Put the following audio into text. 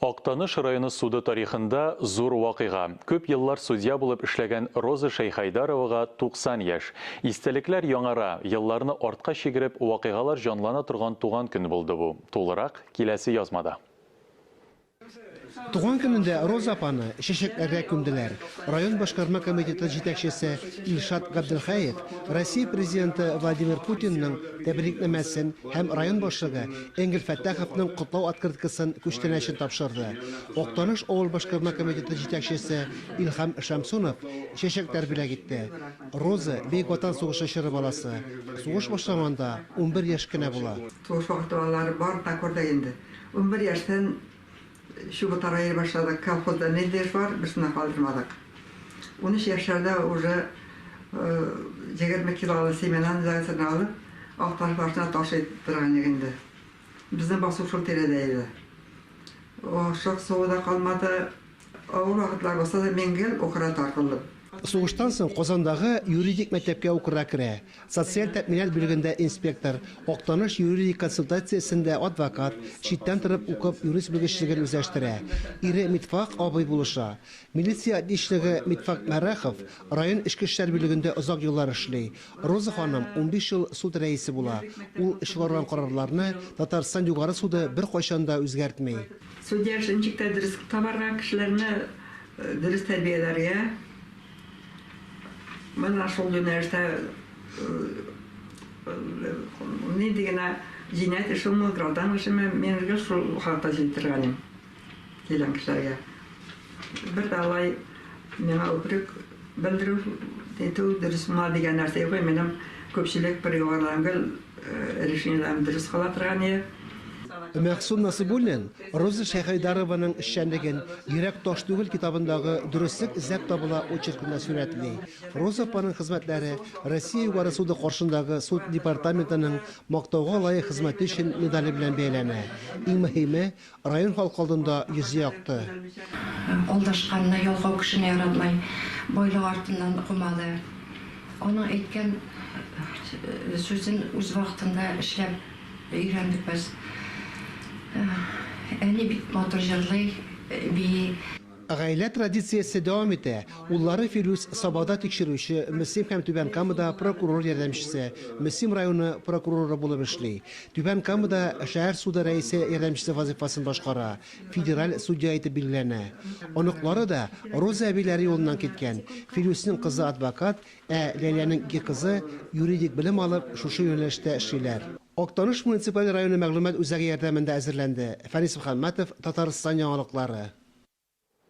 Актаныш районы суды тарихында зур вакыйга. Күп еллар судья булып эшләгән Роза Шәйхәйдаровага 90 яшь. Истәлекләр яңара, елларны артка чигереп, вакыйгалар җанлана торган туган көн булды бу. Тулырак, киләсе язмада. Туган көнендә Роза апаны чәчәкләргә күмделәр. Район башкарма комитеты җитәкчесе Илшат Габделхәев Россия Президенты Владимир Путинның тәбрикнамәсен һәм район башлыгы Энгель Фәттаховның котлау открыткасын күчтәнәчен тапшырды. Актаныш авыл башкарма комитеты җитәкчесе Илһам Шәмсунов чәчәкләр бүләк итте. Роза, Бөек Ватан сугышы чоры баласы. Сугыш башланганда 11 яшь кенә була. Сугыш вакыты балалары барын да күрдек инде. 11 яшьтән чүп утарга йөри башладык. Колхозда нинди эш бар, берсен дә калдырмадык. 13 яшьләрдә уже 20 килолы семенаны зәгесен алып, Актаныш башына ташый торган идек инде. Безнең басу шул тирәдә иде. Ашлык суы да калмады. Авыр вакытлар булса да, мин гел укырга тартылдым. Сугыштан соң Казандагы юридик мәктәпкә укырга керә. Социаль тәэминат бүлегендә инспектор, Актаныш юридик консультациясендә адвокат, читтән торып укып юрист белгечлеген үзләштерә. Ире Митфак абый булыша. Милиция отличнигы Митфак Мәрәхов район эчке эшләр бүлегендә озак еллар эшли. Роза ханым 15 ел суд рәисе була. Ул чыгарган карарларны Татарстан Югары суды беркайчан да үзгәртми. Судья эшен ничек тә дөрес табарга, кешеләрне дөрес тәрбияләргә. Менә шул юнәлештә нинди генә җинаять эшеме, граждан эшеме, мин гел шул хакта сөйли торган идем килгән кешеләргә. Бер дә алай миңа упрек белдерү, әйтү дөрес була дигән нәрсә юк. Минем күпчелек приговорларым гел решениеләрем дөрес кала торган иде. Мәгъсум Насыйбуллин Роза Шәйхәйдарованың эшчәнлеген Йөрәк таш түгел китабындагы Дөреслек эзләп табыла очеркында сурәтли. Роза апаның хезмәтләре Россия Югары суды каршындагы суд департаментының Мактауга лаек хезмәте өчен медале белән бәяләнә. Иң мөһиме, Район халкы алдында йөзе якты. Алдашканны, ялкау кешене яратмый, байлык артыннан кумады. Аның әйткән сүзен үз вакытында эшләп өйрәндек без. Әни бик матур җырлый, бии. Гаилә традициясе дәвам итә. Уллары Филүс Сабада тикшерүче, Мөслим һәм Түбән Камада прокурор ярдәмчесе, Мөслим районы прокуроры булып эшли. Түбән Камада шәһәр суды рәисе ярдәмчесе вазыйфасын башкара, федераль судья итеп билгеләнә. Оныклары да Роза әбиләре юлыннан киткән. Филүснең кызы адвокат, ә Ләйләнең ике кызы юридик белем алып, шушы юнәлештә эшлиләр. Актаныш муниципаль районы мәгълүмат үзәге ярдәмендә әзерләнде. Фәнис Мөхәммәтов, Татарстан яңалыклары.